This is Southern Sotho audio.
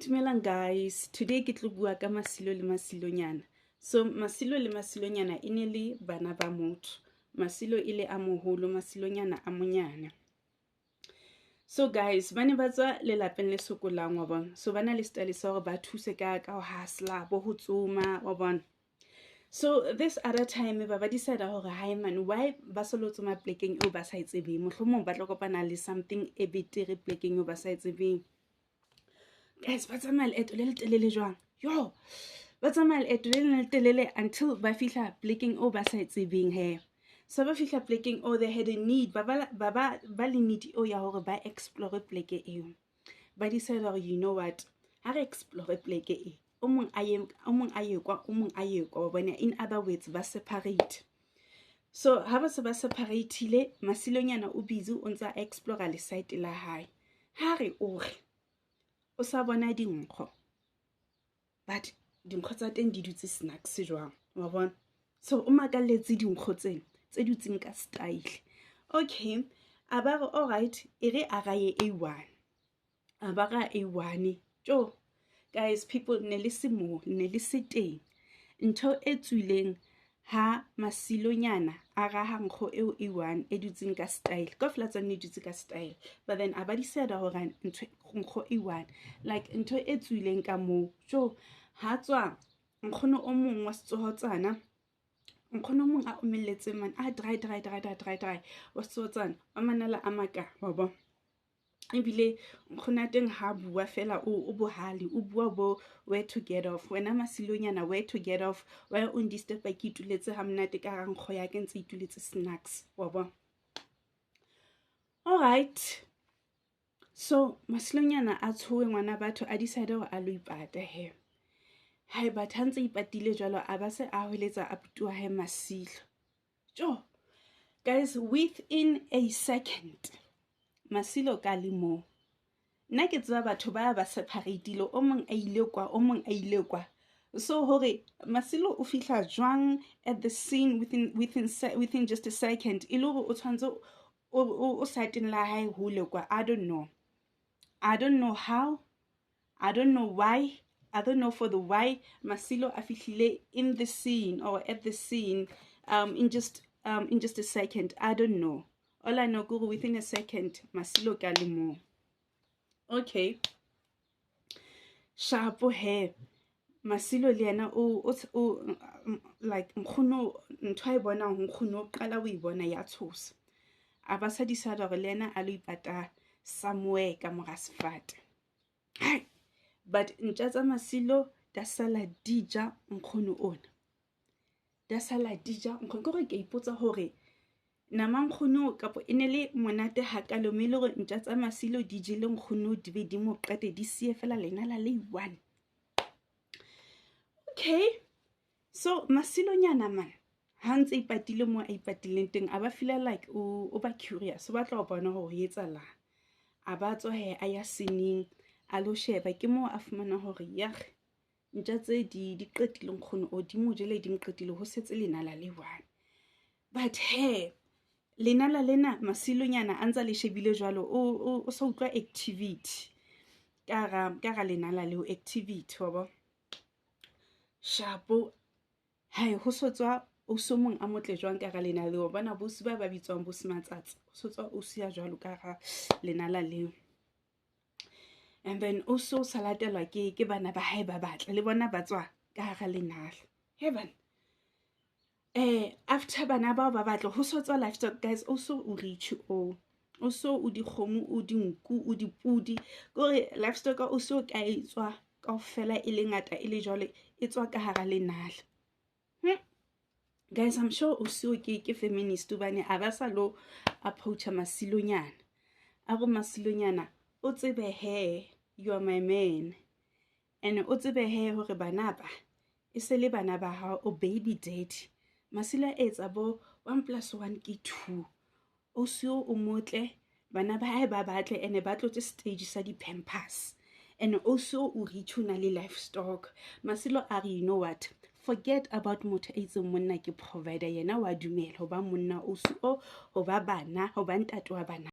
Dumelang guys, today ke tlo bua ka Masilo le Masilonyana. So Masilo le Masilonyana e ne le bana ba motho. Masilo e le a moholo, Masilonyana a monyane. So guys, ba ne ba tswa lelapeng le sokolang, wa bona. So ba na le style sa hore ba thuse ka ho hustla, bo ho tsoma, wa bona. So this other time ba decide hore, "Hae man, why ba sa lo tsoma plekeng eo ba sa e tsebeng? Mohlomong ba tlo kopana le something e betere plekeng eo ba sa e tsebeng." Guys, ba tsamaya leeto le letelele jwang? Yo, ba tsamaya leeto le le letelele until ba fihla plekeng eo ba sa e tsebeng he. So ba fihla plekeng eo, they had a need, ba le need eo ya hore ba explore pleke eo. Ba decide hore, "You know what, ha re explore pleke e." O mong a ye, o mong a ye kwa, o mong a ye kwa, wa bona. In other words, ba separate. So ha ba se ba separateile, Masilonyana o busy o ntsa explore le site la hae. Ha re o re o sa bona dinkgo, but dinkgo tsa teng di dutse snacks jwang, wa bona. So o makalletse dinkgo tsena tse dutseng ka style. Okay, a ba re, "Alright, e re a raye a one." A ba ra a one. Jo guys, people, ne le se mo ne le se teng ntho e tswileng ha Masilonyana a raha nkgo eo e one e dutseng ka style. Kaofela tsa ne dutse ka style, but then a ba decide hore ntho nkgo e one, like ntho e tswileng ka moo, jo, ha tswa nkgono o mong wa setsohotsana, nkgono o mong a omelletseng man, a dry dry dry dry dry dry, wa setsohotsana wa manala a maka, wa bona. Ebile nkgono ya teng ha bua fela o bohale, o bua bo, "Where to get off wena Masilonyana? Where to get off? Why o ndisturba? Ke ituletse ha monate ka hara nkgo ya ke, ntse ituletse snacks," wa bona. Alright, so Masilonyana a tshohe, ngwana batho, a decide hore a lo ipata he. Hae, batho, ha ntse ipatile jwalo, a ba se a hweletsa abuti wa hae Masilo. Jo guys, within a second Masilo ka le moo. Nna ke tseba batho ba ba separateile, o mong a ile kwa, o mong a ile kwa. So hore Masilo o fihla jwang at the scene within just a second, e le hore o tshwanetse o siteng la hae hole kwa, I don't know. I don't know how, I don't know why, I don't know for the why Masilo a fihlile in the scene or at the scene in just a second. I don't know. All I know ke within a second Masilo ka le moo. Okay, shapo he. Masilo le yena o like nkgono, ntho a e bonang nkgono o qala o e bona ya tshosa. A ba sa decide hore le yena a lo ipata somewhere ka mora sefate. Hai, but ntja tsa Masilo da sala di ja nkgono ona, da sala di ja nkgono. Ke hore ke ipotsa hore nama nkgono kapo e ne le monate hakalo mme e le hore ntja tsa Masilo di jele nkgono, di be di mo qete, di siye fela lenala le one. Okay, so Masilonyana man, ha ntse ipatile mo a ipatileng teng, a ba feel like o ba curious, o batla ho bona hore ho etsahalang. A ba tswa he, a ya seneng a lo sheba. Ke moo a fumana hore yage, ntja tse di qetile nkgono o, di mo jele, di mo qetile, ho setse lenala le one. But he, lenala lena Masilonyana a ntsa le shebile jwalo, o sa utlwa activity ka hara lenala leo, activity, wa bo. Shapo hae, ho so tswa ausi o mong a motle jwang ka hara lenala leo. Bona bosi ba bitswang bo Sematsatsi. Ho so tswa ausi ya jwalo ka hara lenala leo. And then ausi o sa latelwa ke bana ba hae ba batle, le bona ba tswa ka hara lenala. He bana, after bana bao ba batle, ho so tswa livestock. Guys, also o rich, o so o dikgomo, o dinku, o dipudi, kore livestock o so ka e tswa kaofela e le ngata e le jwalo, e tswa ka hara lenala. Guys, I'm sure o ke feminist hobane a ba sa lo approacha Masilonyana. A re, "Masilonyana, o tsebe he, you are my man, and o tsebe he hore bana ba e se le bana ba hao, o baby daddy." Masilo a etsa bo 1 plus 1 ke 2. Ausi o motle, bana ba hae ba batle, ene ba tlotse stage sa di-Pampers, and also o rich, o na le livestock. Masilo a re, "You know what, forget about motho a itseng monna ke provider." Yena wa dumela ho ba monna ausi o, ho ba bana, ho ba ntate wa bana.